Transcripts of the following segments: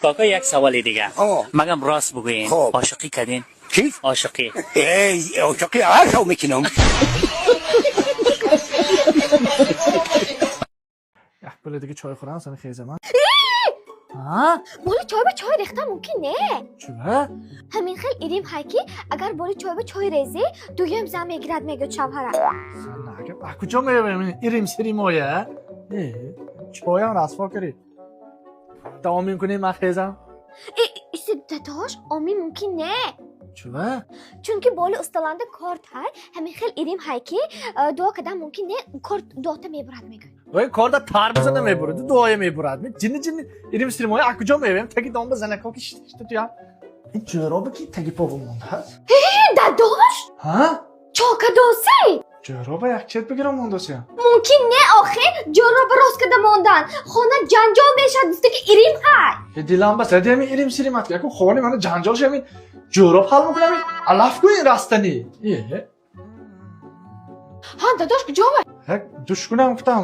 Кока, як саволи дига. Ҳо. Магам рост бугӯен. Хоб. Ошиқӣ кардин? Чӣ? Ошиқӣ. Эй, ошиқӣ ҳар шав мекунам. Як бора дига чой хӯрам, сани хезаман. Ҳа? Боли чой ба чой рехтан мумкин не. Чува? Ҳамин хел ирим ҳай, ки агар боли чой ба чой резӣ, дуюм зан мегирад, мегӯяд шавҳара. Санага, а куҷо меёвем ирим сиримоя? Э, чоям расво кардӣ. Давом мекунем, ман хезам. Э, иси, дадош, омин мумкин не. Чува? Чунки боли усталанда корд ҳай, ҳамин хел ирим ҳай, ки дуо кардан мумкин не, корд дуота мебурад, мегӯяд. Ой, корда тарбуза намебурад, дуоя мебурад. Ҷинни ҷинни ирим сиримоя а куҷо меёвем? Таги домба занако ки шишта туям. Ин ҷӯробе ки таги по монда аст? Э, дадош! Ҳа? Чокадосӣ? Ҷӯроба як чет бигирам мондосиям. Мумкин не, охе, ҷӯроба рост карда мондан. Хона ҷанҷол мешавад, гуфта ки ирим ҳай. Э, дилам бас ради ҳамин ирим сиримат. Яку хони мана ҷанҷол шавин. Ҷӯроб ҳал мекунам, алаф ку ин растанӣ. Э. Ҳа, дадош, куҷо? Як душ кунам гуфтам,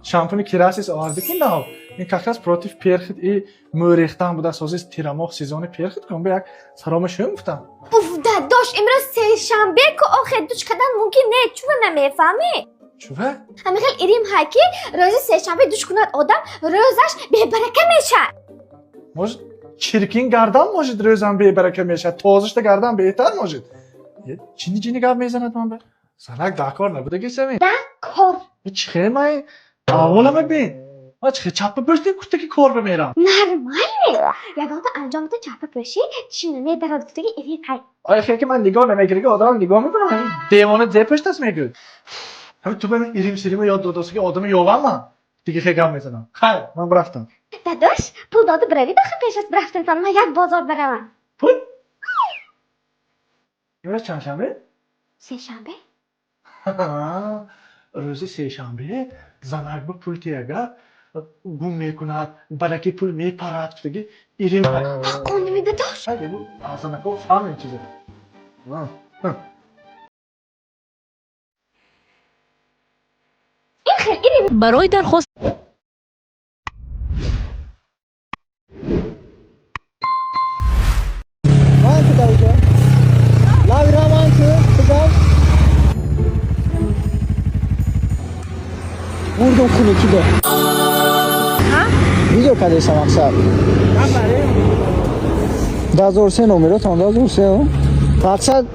шампуни Керасис оварди ку нав. Ин как раз против перхоть и мӯ рехтан буда, сози тирамоҳ сезони перхоть кун, ба як сарома шӯм гуфтам. Уф, дадош, имрӯз сешанбе ку, охе, душ кардан мумкин не, чува намефаҳмӣ? Чува? Ҳамин хел ирим ҳай, ки рӯзи сешанбе душ кунад одам, рӯзаш бебарака мешавад. Может, чиркин гардан, может, рӯзам бебарака мешавад, тозашта гардан беҳтар, может. Э, чини чини гап мезанад ман ба. Занак дар кор набудаги сами? Кор. Чӣ хел ман аввалама бин. Ман чӣ хел чаппа пӯштим куртаки кор бимерам. Нормально, ягонта анҷомата чапа пӯшӣ, чӣ намедарад, гуфтаги ирим ҳай. Оя, хел ки ман нигоҳ намекунӣ, ки одамам нигоҳ мекунам, ҳамин девона зе пӯштаст мегӯяд. Ҳамин ту ба ман ирим сирима ёд додост, ки одами ёвам ман. Дига хел гап мезанам. Хайр, ман рафтам. Дадош, пул дода биравид, охи, пеш аз рафтанатон ман як бозор баравам. Пул? Имрӯз чандшанбе? Сешанбе. Рӯзи сешанбе занак ба пул тияга гум мекунад, бараки пул мепарад, гуфтаги ирим. Ҳаққоними, дадош? Занако фаҳм ин чиза. Ин хел ирим. Барои дархост One two thousand. Lavira one two two. Бурдум хуни кида. Видео кардеса мақсад. 2003 номеротон 2003 мақсад.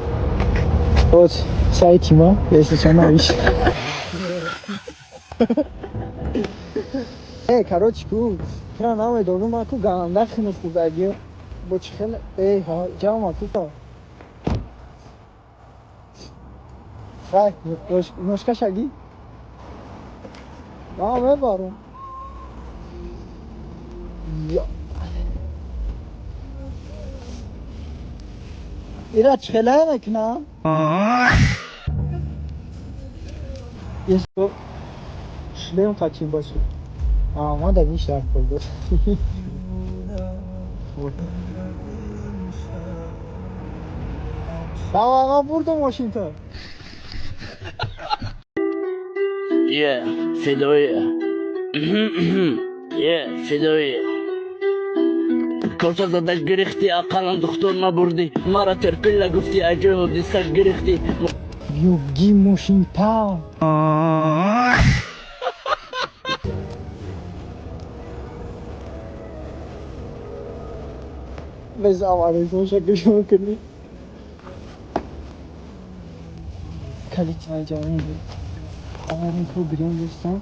Вот сайти ма, если что, навиш. Э, короче, ку, тра намедонам, ман ку ганда хину хурдагӣ. Бо чӣ хел, э, ҳа, ҷамъ ку. Хай, ношка шаги? Ман мебарам. Я. Ира чӣ хела мекунам? Есо шлем қачин бошад. А, ма дар ин шаҳр кор дод. Ман бурдам мошинта. Yeah, фидоя. Yeah, фидоя. Коса задаш гирифтӣ, ақаллан духтур набурдӣ. Мара терпила гуфтӣ, аҷои ҳодиса гирифтӣ. Юги мошинта. Без аварии шакл кунӣ. Калити ҷамъ. Аварин ку бирён дӯстон.